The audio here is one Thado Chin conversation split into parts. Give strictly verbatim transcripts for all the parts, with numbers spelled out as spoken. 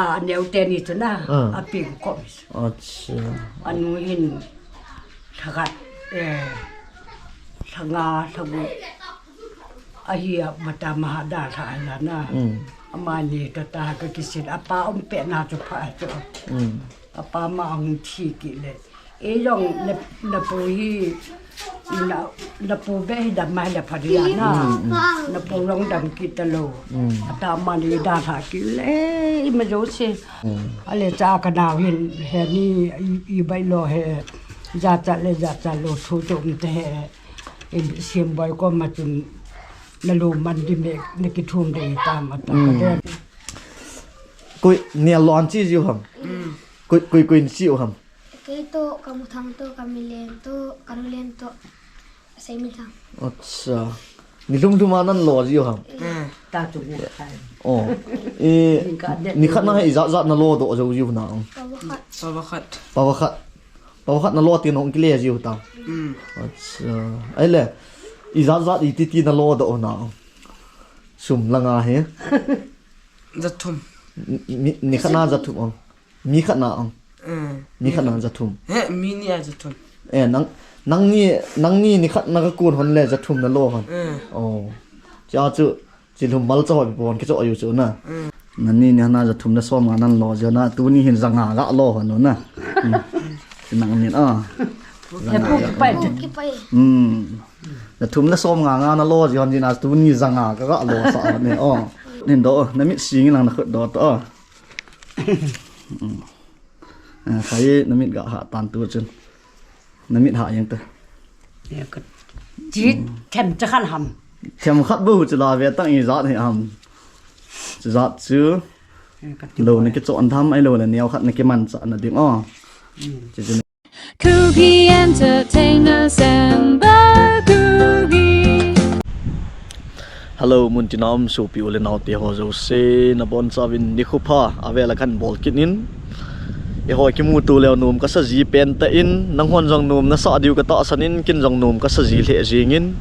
A neo teni chu na, ah, a ping ko. Acha. Anu hin lhakhat, eh, lhanga, lhagu. Ahi a mata maha da lha la na. Mm. Amani to ta ka kisin apa um pe na chu pha chu. Mm. Apa ma ang thi ki le. E jong na, na pu hi, na, na pu be hi dam mai la pha dia na. Mm, mm. Na pu jong dam ki ta lo. Mm. Ata ma ni da tha ki le, i ma jo se. Mm. Ale cha ka nau hin he ni, i, i bai lo he. Ja cha le ja cha lo thu chu um te he. I sim bai ko ma chun na lo man di me, na ki thum de ta ma ta ka de. Koi ni a lo an chi jiu ham. Koi, koi, koi ni chi u ham. Kei to, ka Muthang to, ka Milen to, ka Nulen to, Seiminthang. Acha. Ni lum lum a nan lo jiu ham. Eh. Ta chu mu khai. Oh. E, ni khat na i jat jat na lo do jo jiu na. Pavakhat. Pavakhat. Pavakhat. Pavakhat na lo ti nong kile jiu ta. Mm. Acha. Ai le. I jat jat i ti ti na lo do na. Sum langa he. Jathum. Ni, ni khat na jathum ang. Mi khat na ang. Eh, mi khat na jathum. He, mi ni a jathum. Eh, nang, nang ni, nang ni ni khat na ka kun hon le jathum na lo hon. Eh. Oh. Cha chu, chi lhum mal cha hoi pon ki cho ayu chu na. Eh. Nang ni ni na jathum na som nga nan lo jo na, tu ni hin janga ga lo hon na. Hmm. Chi nang min a. He pu ki pai. Pu ki pai. Hmm. Jathum na som nga nga na lo jo hon ji na tu ni janga ka ga lo sa ne. Oh. Nin do, na mit sing lang na khut do to. Khai na mit ga ha tan tu chun. Na mit ha yang ta. Chi them cha khan ham. Them khat bu chu la ve tang i jat he ham. Chu jat chu. Lo na ki chon tham ai lo le neo khat na ki man cha na ding o. Chu chu. Kuki Entertainment Samba Kuki. Hello, mun tina um sopi u le nao te ho jouse, na bon chauvin nikho pha, a vela kan bol kit in. Eiho kimu to leu nom kasa ji pen ta in, nanghon jong nom nasa diu ka tahsan in, kin jong nom kasa ji lheh jing in.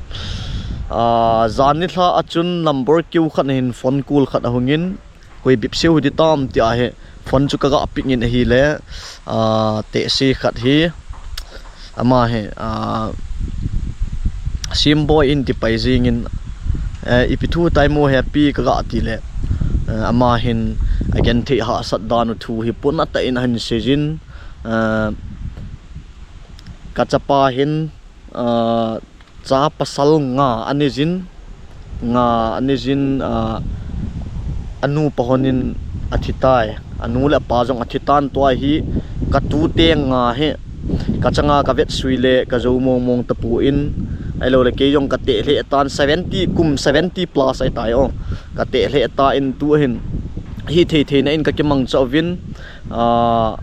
Ah, jan nilhah a chun number keu khat hin phone call khat ahung in. Koi bip seu hiti tam ti ahi, phone chu ka ga pick in ahile, ah, tehse khat hi, ama hi, ah, Simboi in ti pai jing in, eh, ipi thu tai mo hepi ka ga ti le, eh, ama hin a genthei hahsat dan u thu hi puna tah in ahin sei jin, eh, ka chapa hin, ah, Cha pasal nga anei jin, nga anei jin, ah, anu pa hon in athi tai, anu le apa jong athi tan tua hi, ka tute nga hi, ka changa ka vetsui le ka jou mong mong tapon, ahilou le kei jong ka teh lheh tan seventy, kum seventy plus ahi tai o, ka teh lheh tan tu hin, hi thei thei na in ka kimang chauvin, Ah,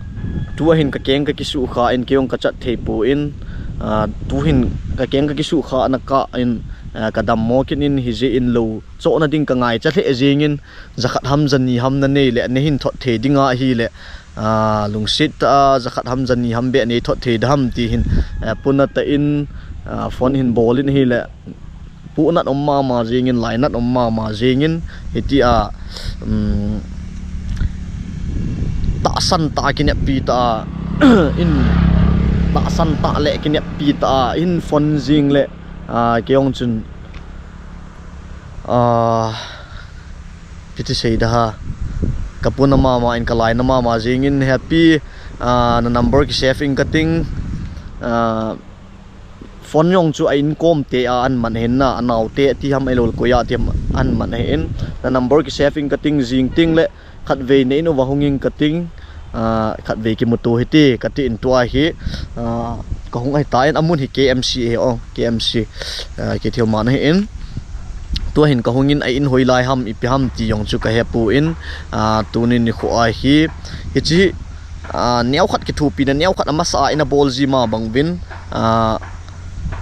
tu ahin ka keng ka kisukha in kei jong ka chat thei pon, ah, tu hin ka keng ka kisukha na kah in, ah, ka dammo kit in hijeh in lo chohna ding ka ngaicha lheh jing in, jakhat ham jani ham na nei le na hin thot thei ding ahile, ah, lungset tah a jakhat ham jani ham beh nei thot thei da ham ti hin, ah, puna tah in, ah, phone hin bol in ahile, Puhnat um mama jing in, lainat um mama jing in, hiti a, um, tahsan tah a kineppi tah a, in, tahsan tah le kineppi tah a, in phone jing le, ah, kei jong chun, ah, piti sei da ha. Ka puna mama in, ka laina mama jing in, hepi, ah, na number ki save in ka ting, ah, Phone jong chu a inkom te a an man hen na, a nao te ti ham ahilou le koi a ti ham an man hen. Na number ki save in ka ting jing ting le khatvei na in uva hung in ka ting, ah, khatvei kimuto hite ka ti in tua hi, ah, ka hung ahi tan amun hi K M C ahi o, K M C, ah, Keithelmanbi ahi in. Tua hin ka hung in a in hoilai ham ipi ham ti jong chu ka he pon, ah, tuni nikho a hi, hichi, ah, neokhat kithopina, neokhat amasa a ina bol ji ma bang uvin, ah,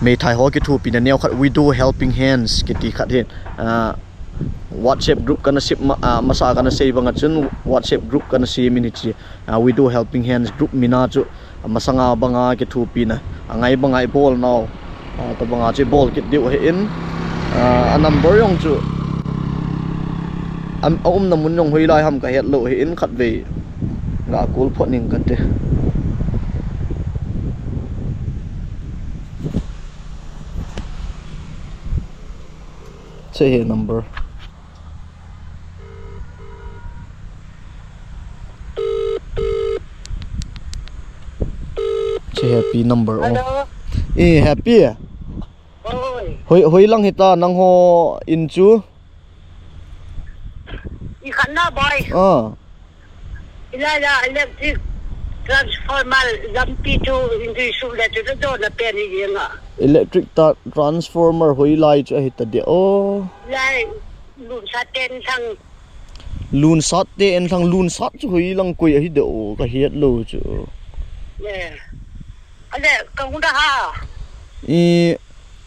meithai ho kithopina neokhat Widow Helping Hands kiti khat hi, ah, WhatsApp group kana sep ma, ah, masa kana sei bang a chun WhatsApp group kana sem in hichi, ah, Widow Helping Hands group min a chu, ah, masanga banga kithopina, angai banga i bol nau, ah, tabanga chu i bol kit diu ahi in, ah, a number jong chu Am, a umna mun jong hoilai ham kahet lou hi in khat vei. Ga call phot ning kate. Hiche hi number. Hiche Happy number o. Hello. Eh, Happy. Oi. Hoi, hoilang hita nangho in chu? I khat na boy. Ah. Ila la electric transformer lampi chu hindui su le chu do na pen hi nga. Electric ta-, transformer hoilai chu ahi ta de o. Lai lunsat te enlhang. Lunsat te enlhang, lunsat chu hoilang koi ahi de o, kahet lou chu. Yeah. Ale, ka hung da ha. I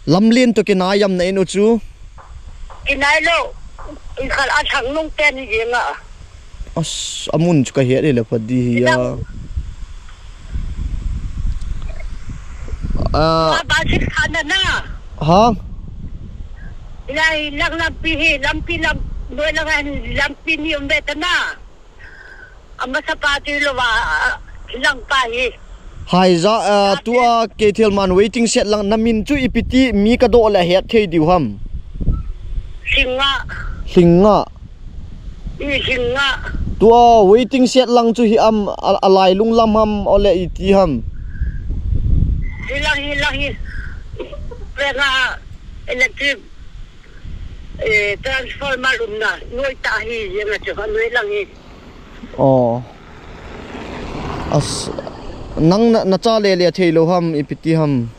lamlen to kinai am na in u chu? Kinai lou. I khal a thang nung pen hi nga. As, amun chu kahet le pha di hi ya. Ilang. Ah. Ba, ba, sik khana na. Ha? Ilai, lang lampi hi, lampi lam, noi lang lampi ni um be ta na. Amasa pa ti lou va, lang pa hi. Hai ja, ah, tua Keithelman waiting shed lang na min chu ipi ti mi ka do le het thei diu ham. Hlinga. Hlinga. I hlinga. Tua waiting shed lang chu hi am a, a lailung lam ham ole iti ham. Hilang, hilang hi. Pena electric, eh, transformer umna. Noi ta hi, yang chu noi lang hi. Oh. As, nang na, na cha le le thei lou ham, ipi ti ham.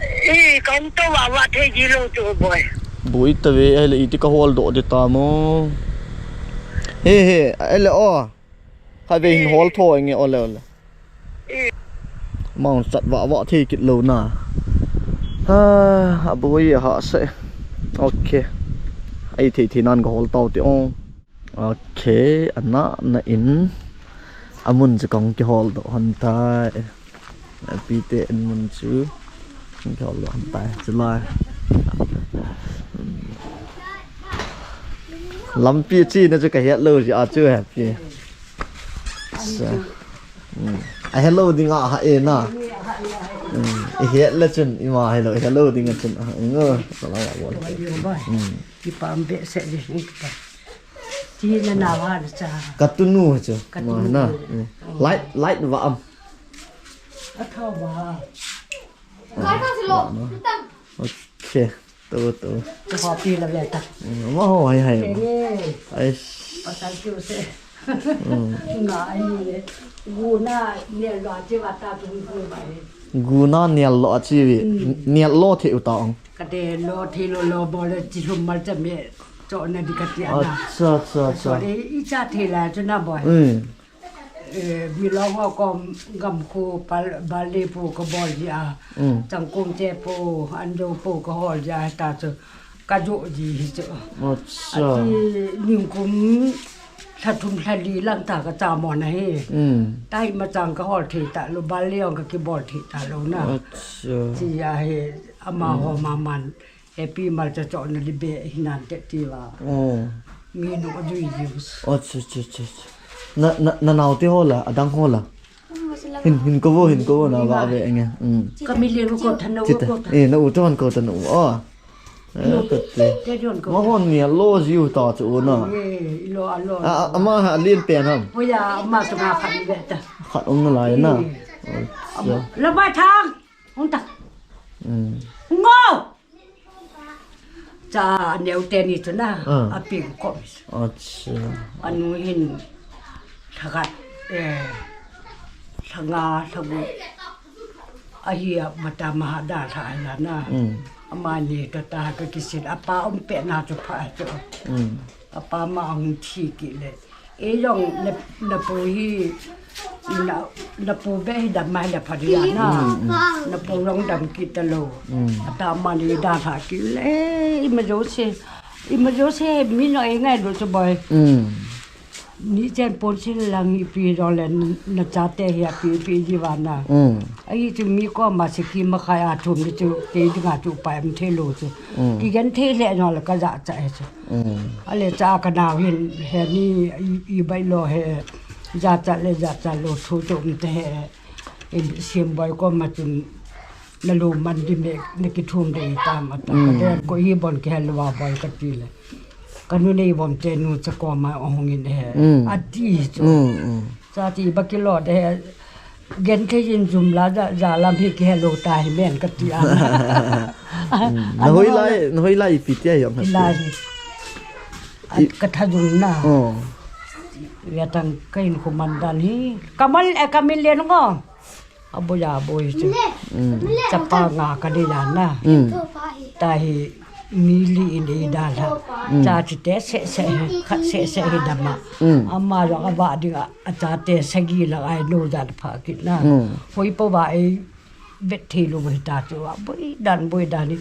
Eh, ka hung to va va thei ji lou chu boy. Boi ta ve, ahile iti ka hol doh de ta mo. He, he, ahile o. Kha ve hin hol tho nge ole, ole. Eh. Mong chat va va thei kit lou na. Ha, aboi a ha se. Okay. Ai thei thei nan ka hol tau te o. Okay, ana na in. Amun chu kong kihol doh hon tai. Api te in mun chu. Kong kihol doh hon tai. Chulai. Lampi chi na chu ka het lou ji a chu Happy. Sa. Hmm. A hello ding a ha e na. Hmm. I het le chun, i ma hello, hello ding a chun. Ah, ngo, ka la wa bol. Hmm. Kipah behseh di, kipah. Ti na na wa na cha. Ka tunu chu. Ka tunu. Ma na. Hmm. Light, light va am. A tha wa. Ah, va na. Okay. To, to. Ka ho pi la ve ta. Hmm, ma ho hai hai. Ke nge. Ai. Pasal chu se. Hmm. Na ai ni le. Gu na ne lo a chi va ta tu ku ba ni. Gu na ne lo a chi vi. Hmm. Ne lo the u ta ong. Ka de lo the lo lo bo le chi sum mal cha me. Cho na di ka ti ana. Acha, acha, acha. So de i cha the la chu na bo. Hmm. Eh, mi long ho kom gam khu pal, bal le pu ka bol ji a. Hmm. Chang kong che pu, an do pu ka hol ji a ta chu. Ka jo ji hi chu. Acha. Ati ning kum lha thum lha li lang ta ka cha mo na hi. Hmm. Tai ma chang ka hol thei ta lou, bal le ong ka ki bol thei ta lou na. Acha. Chi a hi ama ho ma man. Happy mal cha cho na li be hi nan te ti va. Oh. Mi nu a jui ji. Acha, acha, acha, acha. Na, na, na nau te ho la, adang ho la. Hin, hin ko vo, hin ko vo na va ve nge. Hmm. Ka mi le ru ko than na vo ko than. Eh, na u to han ko than u. Oh. Eh, ka te. Te jon ko. Ma hon mi a lo ji u ta chu u na. Eh, i lo a lo. A, a, ama ha lin pen ham. O ya, ama tu ma khat ve ta. Khat um na lai na. Eh. Acha. La bai thang. Hung ta. Hmm. Ngo. Cha neu te ni chu na, ah, a ping ko. Acha. Anu hin lha khat, eh, lha nga, lha gup. Ahi a mata ma da lha la na. Mm. Ama ni to ta ka kisin, apa um pe na chu pha chu. Mm. Apa ma ang thi ki le. E jong na, na pu hi, na, na pu be hi dam mai la pha dia na. Mm, mm. Na pu jong dam kit ta lou. Mm. Ata ma ni da pha kit le, i ma jo se, i ma jo se, mi no e ngai lo chu boy. Mm. Ni chen pon sin lang ipi jong le na chate hi api ipi ji vana. Ahi chu mi koma siki makhai a thum ni chu kei dinga chu pai am thei lou chu. Kigen thei le jong le ka ja cha he chu. Ale cha ka nau hin he ni i, i bai lo he ja cha le ja cha lo thu chu um te he. In sim boi koma chun na lu man di me na kithum de tam ata. Ka de ko hi bon ke lo wa boi ka ti le. Ka nu nei bom te nu cha koma ong hung in he. Ati chu. Cha ti ba kilo de he. Gen thei in jum la ja, ja lam hi ke lo ta hi men ka ti a. Na hoi lai, na hoi lai ipi ti a jong ha. Lai. Ka tha jung na. Ya tang ka in khu man dan hi. Ka mal e ka min len ngo. Aboi aboi chu. Chapa nga ka di dan na. Ta hi mi li in ei dan ha. Cha chi te se se hi, khat se se hi dama. Ama jong ava ding a, a chate sagi lang ai nu dan pha kit na. Hoi po va ei vet thei lou hi ta chu aboi dan boi dan hi.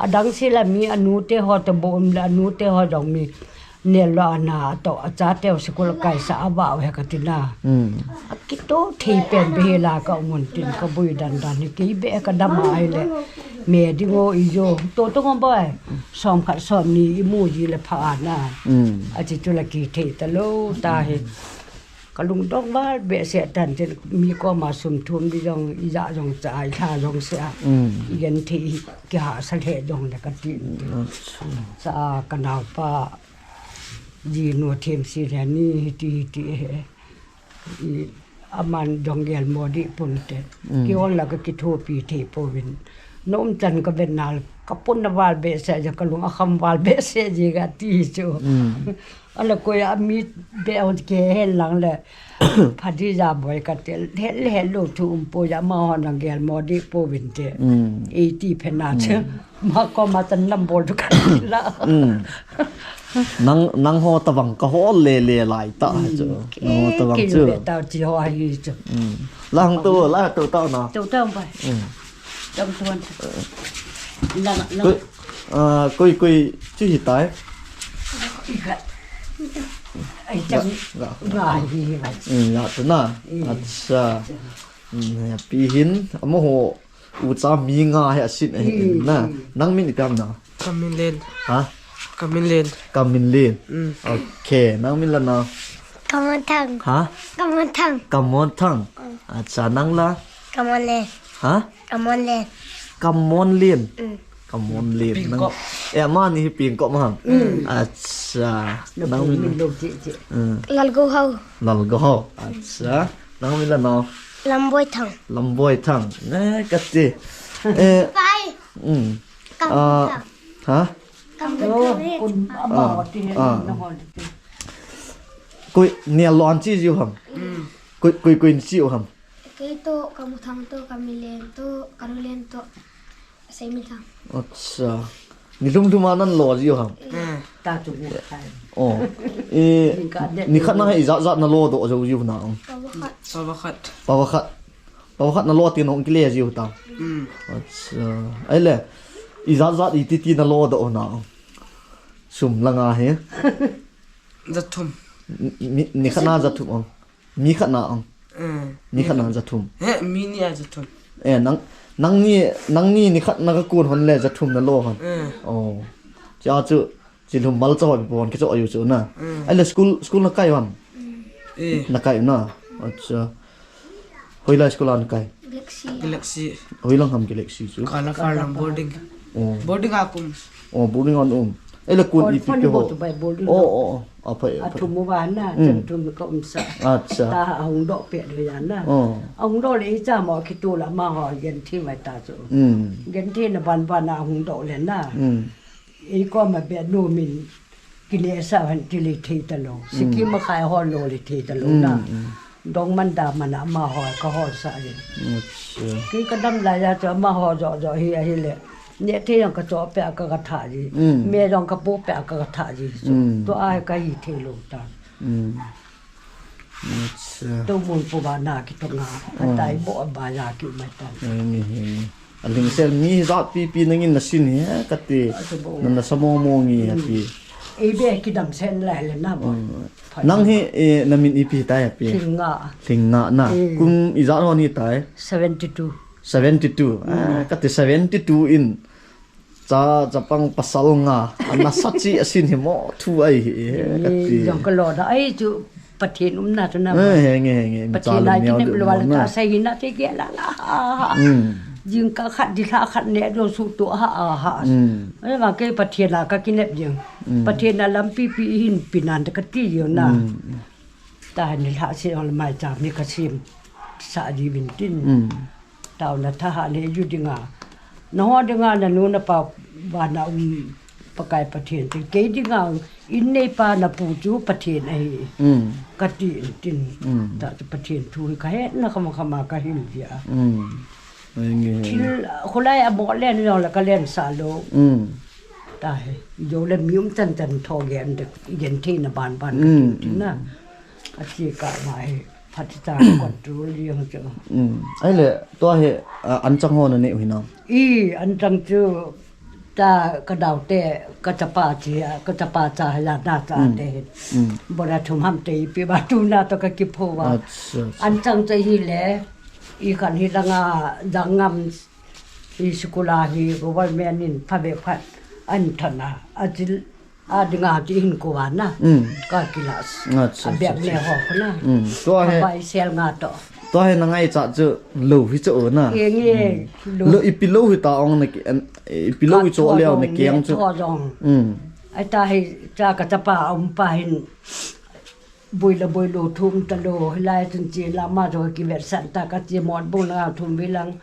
Adang se la mi anu te ho te bo um la anu te ho jong mi Nel lo ana to a chate u sikul kaisa ava u he ka ti na. A kito thei pen be he la ka mun tin ka bui dan dan ni kei be ka dam ai le. Me ding o i jo to to ngom bai. Som khat som ni i mu ji le pha ana. A chi chu la ki thei ta lo ta he. Ka lungdong val behseh tan tin mi koma sum thum di jong i ja jong cha i tha jong se a. I gen thei hi ki ha sa le jong le ka tin. Sa a ka nau pa ji nu thim si le ni hiti hiti he. I aman jong gel mo di pun te. Ki on la ka ki thu pi thei po vin. Nom chan ka ven nal ka pun na val behseh ja ka lung a kham val behseh ji ga ti chu. Ala koi a mi be on ke hen lang le. Phadi ja boi ka te he le he lo thu um po ja ma hon lang gel mo di po vin te. Ei ti phe na che. Ma ko ma tan nam bol du ka la. Nang nang ho tawang ka hol le le lai ta chu. Nang ho tawang chu. Ki le ta chi ho a hi chu. Lang to la to ta na. To ta bai. Tam tuan. Lang lang. Koi, ah, koi, koi, chi hi tai. Ai chang. Ga, ga. Ga hi hi bai. Hmm, ya tu na. Acha. Hmm, ya pi hin, amo ho, u cha mi nga he asin he na. Nang min ipi ham na? Kaminlen. Ha? Kaminlen. Kaminlen. Hmm. Okay, nang min la na? Kamonthang. Ha? Kamonthang. Kamonthang. Hmm. Acha, nang la? Kamonlen. Ha? Kamonlen. Kamonlen. Mm. Kamonlen. Nang, eh, ama ni hi pingkop ma ham. Mm. Acha. Nang min lo chi chi. Mm. Lalgohao. Lalgohao. Acha. Nang min la na? Lamboithang. Lamboithang. Ne ka ti. Eh. Pai. Mm. Kam. Ah, ha? Kam. Ah. Koi ni lon chi jiu ham. Mm. Koi, koi, koi ni chi u ham. Kei to, Kamuthang to, Kamilen to, Kanulen to, Seimithang. Acha. Ni lum lum a nan lo jiu ham. Ta chu mu khai. Oh. E, ni khat na hi ijat jat na lo do jo jiu na. Pawakhat. Pawakhat. Pawakhat. Pawakhat na lo ti nong kile jiu ta. Acha. Ai le. Ijat jat i ti ti na lo do na. Sum langa he. Jathum. Ni, ni khat na jathum ang. Mi khat na ang. Eh, mi khat na jathum. He, mi ni a jathum. Eh, nang, nang ni, nang ni ni khat na ka kun hon le jathum na lo hon. Eh. Oh. Cha chu, chi lum mal cha hon pon ke cho ayu chu na. Eh. Ai le school, school na kai hon. Eh. Na kai na. Acha. Hoilai school a na kai. Galaxy. Galaxy. Hoilang ham Galaxy chu. Kala Farlam boarding. Oh. Boarding a kum. Oh, boarding a um. Ele kun ipi ke ho. Oh, oh, oh. Aphai, aphai. Athum uva na, chan thum ka umsa. Acha. Ta ahung doh pet le ya na. Oh. Ahung doh le icha mo kitu la ma ho gen thi mai ta chu. Mm. Gen thi na ban ban na ahung doh le na. Mm. Ei koma be nu min kile sa han ti le thei ta lo. Siki ma khai ho lo le thei ta lo na. Dong man da man a ma ho ka ho sa le. Acha. Ki ka dam la ya chu ma ho jo jo hi a hi le. Ne thei yang ka cho pe ka ka tha ji. Mm. Me jong ka pu pe ka ka tha ji. To a ka hi thei lo ta. Mm. Acha. To mun pu ba na ki to nga. Ka tai bo ba ya ki mai ta. Ni hi. A lingsel mi jat pipi nangin na sin hi, eh, ka ti. Na, na sa mong mong hi, eh, pi. Ei be kidam sen lai le na bo. Nang hi, eh, na min ipi tai api? Lhingnga. Lhingnga na. Mm. Kum ijat hon hitai? Seventy two. Seventy two. Ah, kati seventy two in. Cha, chapang pasal nga. Ana sa chi asin hi mo thu ai hi, eh, kati. Jong ka lo da ai chu Pathen umna chu na. Eh, henge, henge. Pathen a kinep lo la ta sai na te ke la la. Mm. Jingkah khat, thilha khat ne dong suhtup ha, ha. Mm. Ai, vang kei Pathen a ka kinep jing. Mm. Pathen a lampi pi hin pi nan te ka ti jing na. Mm. Tahi nilhah se ong le maicham hi ka sem sah ji vin tin. Mm. Taona thahat le ju dinga. Nangho dinga nanu napa vana um Pakai Pathen tin. Kei dinga in neipa napu chu Pathen ahi. Mm. Ka ti in tin. Mm. Tachu Pathen thu hi ka hetna khama khama ka hil jia. Mm. Ai nge. Thil, kholai a mo len jong le ka len sa lou. Mm. Tahi, jo le mi um chan chan tho gen de, gen thei na ban ban ka tin tin na. Mm. Achi ka ma hi, phat cha control jeng chu. Mm. Ai le, tua hi, ah, anchang ho na nei u hi na? I, anchang chu, ta ka dau te, ka chapa chi, ka chapa cha ya na cha te hin. Mm. Bora thum ham te ipi ba tu na to ka kipho ba. Acha, acha. Anchang chu hi le, i khan hi langa, jang ngam, i school a hi government in phabep khat an thana, a chil a dinga ti hin ko ana. Mm. Ka class. Acha, acha, acha. A bep le ho ko na. Mm. Tua hi. Ka bai sel nga to. Tua hi na ngaichat chu lou hi chu na. Nge, nge, mm. Lou. Lou ipi lou hi ta ong na ki, an, ipi lou hi chu leo na ki ang chu. Tho jong. Mm. Ai tahi cha ka chapa um pa hin. Boi le boi lou thum talou, hilai chun chen la ma jong kivetsah ta ka che Motbung langa thum vei lang,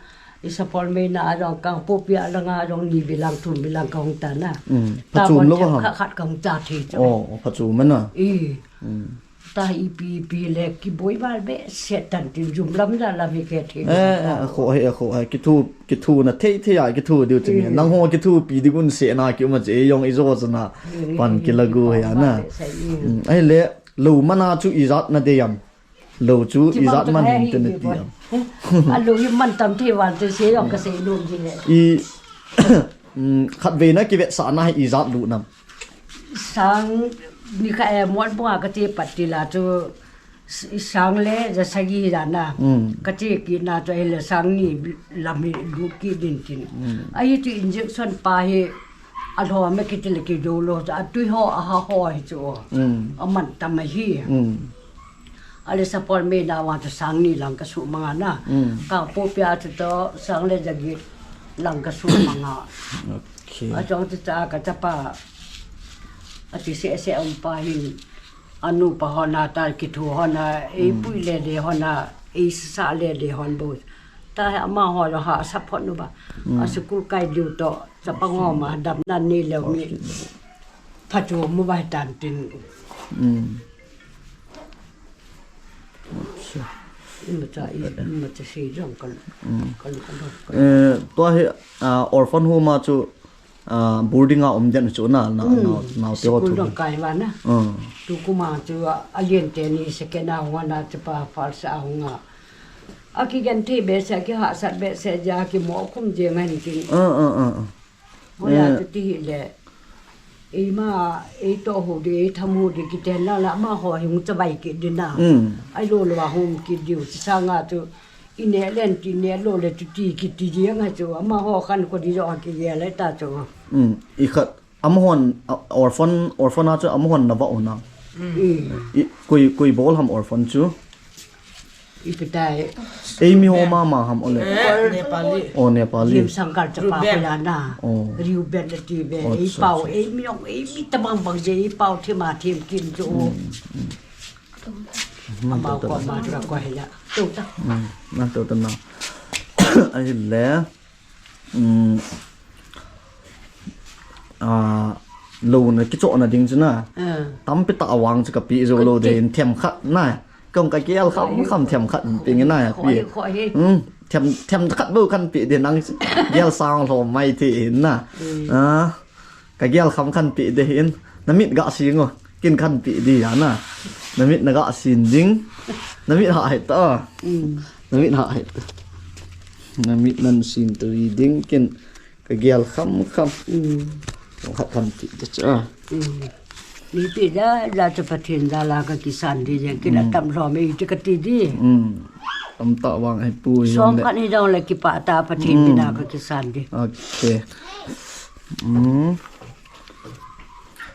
i Sapormeina a jong Kangpokpi a langa jong ni vei lang thum vei lang ka hung ta na. Mm. Ta phachom lou themkhat ham? Khat khat ka hung cha thei chu. Oh, phachom na. I. Mm. Ta ipi ipi le kiboi val behseh tan tin jum lam ja lam hi ke thei. Eh, eh, a kho he, a kho he. Kithu, kithu na thei thei a kithu diu chu ni. Mm. Nangho kithupi di gun se na ki um a che jong i jo chana. Mm, pan mm, kila gu he ana. Behseh, mm. Mm. Ai le, Lou mana chu ijat na dei am? Lou chu ijat man hin te na ti am? A lou hi man tam thei van te se jong ka sei lou ji le. I, mm, khatvei na kivetsahna hi ijat lou nam? Sang ni kha e Motbung a ka che pat ti la chu s-, sang le ja sagi ja na. Mm. Ka che kit na chu ahile sang ni lam hi lou kit din tin. Mm. Ahi chu injection pa hi A lhom e kiti le kijo lou chu, a tui ho, a ha ho hi chu. Mm. A man tam ahi. Mm. Ale Sapormeina vang chu sang ni lang ka sumang a na. Mm. Kangpokpi a chu toh sang le ja get lang ka sumang a. Okay. A chong chu cha ka chapa. A ti seh seh um pa hin. A nupa hon a ta kithu hon a, ei pui le le hon a, ei sa le le hon bou. Tahi amaho jong hahsa phot uva. Mm. A school kai diu toh, chapang ho ma damna nei leu mi. Phachom uva hitan tin. Mm. Acha. Imacha i, imacha sei jong ka, ka, ka, ka. Eh, tua hi, ah, orphan home a chu, ah, boarding a um den chu na, na, mm, na, na te ho thu. School dang kai va na. Mm. Tukum a chu a, a lien teni second a hung a na chu pa first a hung a. A kigenthei behseh, kihahsat behseh jeh a kimoh khum jeng ahin tin. Ah, ah, ah, ah. Hoiya chu ti hile. Eima, ei toh ho di, ei tham ho di, kiten la la, amaho hi hung chavai kit di na. Mm. Ahilou lou a hung kit diu, chu sanga chu, i neh len ti neh lou le chu ti kiti jeng a chu, amaho khan ko di jo a kigel le ta chu. Mm, i khat, amahon, a, orphan, orphan a chu amahon na va u na. Mm. I, koi, koi bol ham orphan chu? Ipi tai. Eimi ho mama ham ole. Eh, Nepali. Oh, Nepali. Jim Sangkar chapa ko la na. Oh. Reuben le ti ve. Oh, ei pau, ei mi ong, ei mi tabang bang je, ei pau thim a thim kin jo. Mm, mm. Ama ko ma ra ko hela. Tu ta. Mm, na tu ta na. Ahile. Um, ah, lou na kichohna ding chu na. Ah. Tampi tah a vang chu ka pe jou lou ding, themkhat na. Kong ka gel kham kham themkhat pe nge na pe. Khoi, khoi. Um, them, themkhat bou kan pe ding nang gel sang lou mai thei na. Mm. Ah. Ka gel kham khan pe ding hin. Na mit ga sing o. Kin khan pe ding a na. Na mit na ga sin ding. Na mit ha hai ta. Mm. Na mit ha hai ta. Na mit nan sin tu ding kin ka gel kham kham. Mm. Khat khan pe ding cha. Mm. Mipi ja ja chu Pathen jal a kakisan di jeng, kila tam lhom e ti kati di. Tamtah vang ahi poi. Som khat hi jong le kipah tah Pathen min a kakisan di. Ok.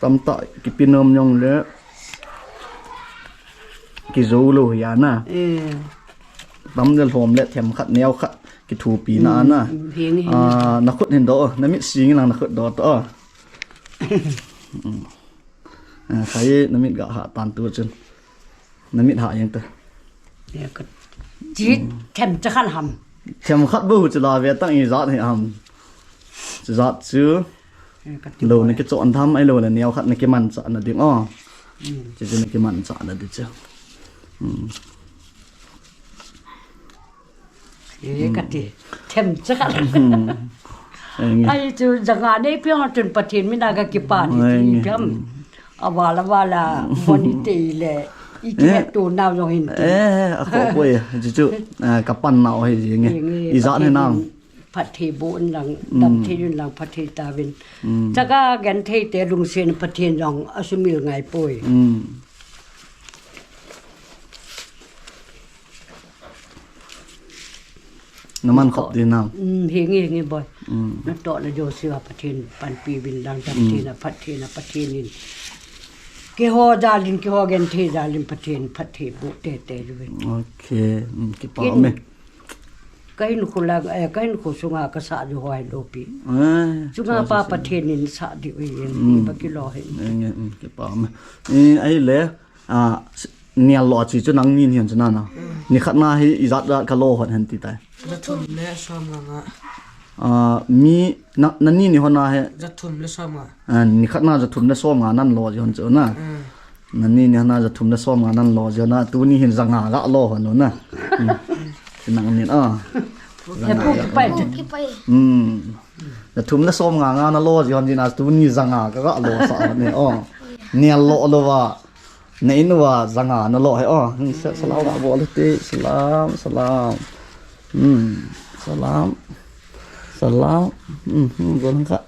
Tamtah kipe nom jong le kijou lou hi ana. Tam le lhom le themkhat neokhat kithopina ana. Nakhut hin doh, namit sing in lang nakhut doh toh. Khai namit gahah tan tu chun. Namit hah jeng ta. Chi themcha khat ham. Themkhat bou chu la ve tang ijat hi ham. Chujat chu lou nakichon tham ahilou le neokhat nakimanchah na ding o. Chuchu nakimanchah na ding chu. Kati themcha khat. Ahi chu janga neipi ho chun Pathen min a kakipa di ti ham. Aval aval a boni te le ikihetto nau jong hin ti. Akhoh poi, chuchu kapan nau hi jeng e. Ijat hi nam. Phatthei boh in lang, damthei in lang, phatthei tauvin. Chaga genthei te lungset Pathen jong asumil ngai poi. Naman khop di nam. Hinge, hinge boi. Natohna jousea Pathen panpi uvin lang, damtheina, phattheina Pathen in. Keiho jal in, keiho genthei jal in Pathen phatthei boh teitei uvin. Ok, kipa um e. Kahinkho la, kahinkho sunga kasah diu ho hi lopi. Chunga pa Pathen in sah diu ahi, iba kilo hi. Kipa um e. Ahile, nel lo a chi chu nangni hin chu nana. Nikhat na hi ijat jat kalo hon hen ti tai. Jathum le somnga nga. Mi nani ni hon a hi. Jathum le somnga. Nikhat na jathum le somnga nan lo ji hon chu na. Nani ni hon a jathum le somnga nan lo ji hon a, tuni hin janga galo hon na. Sinang nin a. Jathum le somnga nga nalo ji hon ji na, tuni janga kagalo sah hon e o. Nel lo lou va. Na in uva janga nalo hi o. Salam abol te, salam, salam. Salam. Salam. Bol kha.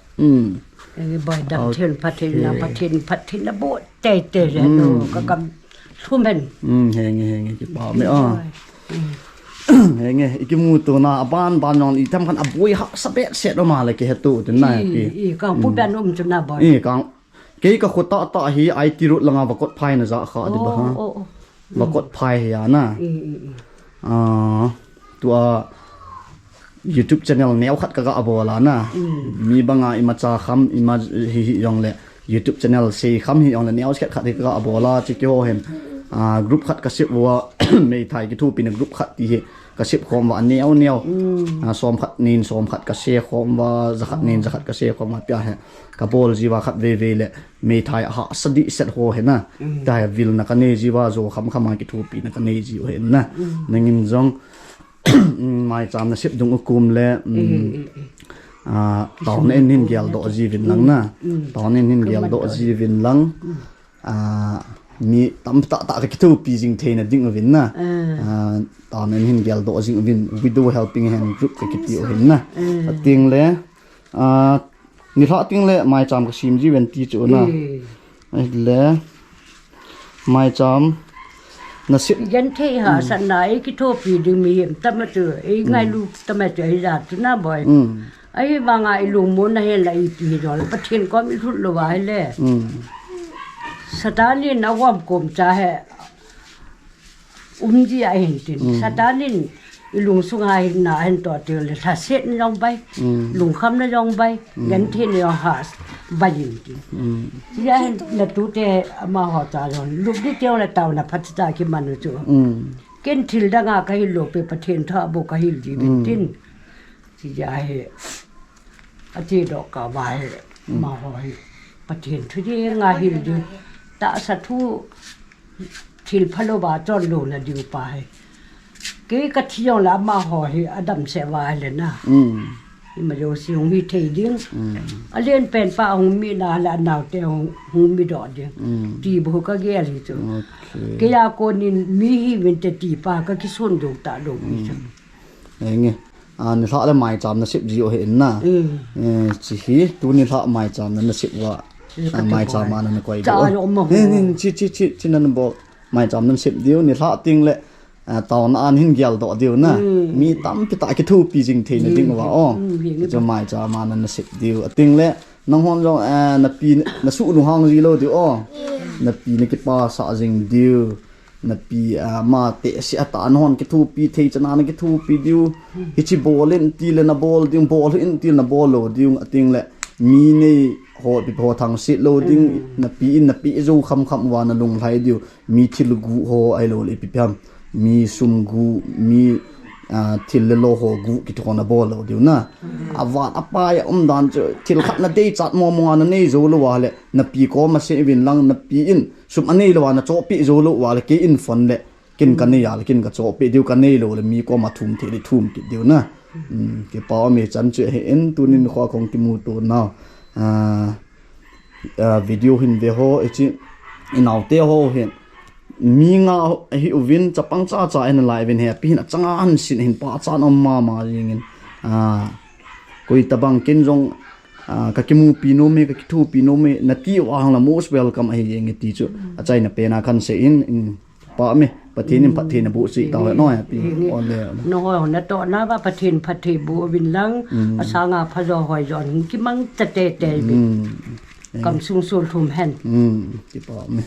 Boi damtheina Pathen na, Pathen, Pathen aboh teitei le no kagam lhum hen. Henge, henge, kipa um e o. Henge, ikimuto na aban ban jong le ithemkhat aboi hahsa behseh um a le kiheto tin na. I kangpu ban um chu na boi. Kei kakho tahtah hi I T road langa vakot phai na ja kha di ba ha. Vakot phai hi ana. Tua YouTube channel neokhat kaga bol ana. Mi banga imacha kham, ima hihi jong le YouTube channel sei kham hi jong le neokhat khat hi kaga bol a, chi keiho hin group khat kasem uva, meithai kithopina group khat ti hi. Kasem khom uva aneo neo. Som khat nin som khat kase khom uva, ja khat nin ja khat kase khom uva, tia hi kabol jiuva khatvei vei le meithai ahahsa dehset ho hi na. Tia hi vilna kanei jiuva, jo kham kham a kithopina kanei jiu hi na. Nangin jong maicham nasem dung u kum le, taona in hin geldoh jiuvin lang na. Taona in hin geldoh jiuvin lang. Mi tamtah tah kakithopi jing theina ding uvin na. Taona in hin geldoh jing uvin, Widow Helping Hand Group kakiti u hin na. Ating le, nilhah ting le maicham kasem jiuvin ti chu na. Le maicham nasem. Genthei hahsatna eikithopi ding mihem tama chu, eingailu tama chu, eija chu na boi. Ahivanga ilungmonna hen la ipi hi jong le Pathen kom ilhut lou va hile. Satan in agomkom cha hi um ji ahin tin. Satan in ilungsunga hin na hin toh teng le lhasetna jong bai. Lungkhamna jong bai. Gentheina jong ha bai in tin. Hijeh hin natute amaho cha jong lup di teng le taona phatcha kiman u chu. Ken thil danga kahil lou pi, Pathen thu a bou kahil ji uvin tin. Hijeh hin achedoh kah uva hi amaho hi Pathen thu dinga hil diu, tahsa thu thil phalou va chon louna diu pa hi. Kei kathi jong le amaho hi adamsel uva hile na. Imajouse hung hithei ding. Alen pen pa hung mi na le anaote hung, hung midoh ding. Ti bou kagel hi chu. Keija konin mi hiuvin te ti pa kakisondoh talou pi chu. Nilhah le maicham nasem jiu hi na. Chi hi, tuni lhah maicham na nasem uva. Maicham a nana koi diu. Chi chi chi chi nana bol. Maicham nana sep diu, nilhah teng le taona a nahin geldoh diu na. Mi tampi tah kithopi jing theina ding uva o. Chu maicham a nana sep diu. Ateng le nanghon jong napi nasuh lunghang jilou diu o. Napi nakipasah jing diu. Napi ama tehse a tah nanghon kithopi thei chan a nakithopi diu. Hiche bol in tile nabol ding, bol hih in tile nabol lou ding, ateng le mi neiho, ipi ho thangset lou ding, napi in napeh jou khamkham uva nalunglhai diu. Mi thil guh ho ahiloule ipi ham, mi sum guh, mi thil le lo ho guh kiti ho nabol lou diu na. Avat apai a umdan chu thil khat nadeichat mongmong a nanei jou lou uva le napi koma sei uvin lang, napi in sum anei lou a nachohpeh jou lou uva le kei in phone le ken kanei a le ken kachohpeh diu, kanei lou le mi koma thum thei le thum kit diu na. Kipa ume, chan chu ahi in, tuni nikho kahung kimuto nau video hin ve ho, hiche inaote ho hin mi nga ahi uvin, chapang chacha ahin alai uvin, hepi hin achanga ahin sin ahin, pachat um mama jengin. Koi tobang ken jong kakimupi nome, kakithopi nome nati uva hang le most welcome ahi jenge ti chu achaina pen a kahin sei in, kipa ume, Pathen in phatthei naboh cheh tau hen, hepi. Nangho natohna uva Pathen phatthei boh uvin lang, asanga phajo hoijo hung kimang ta teitei uvin. Kamsung sol thum hen. Kipa ume.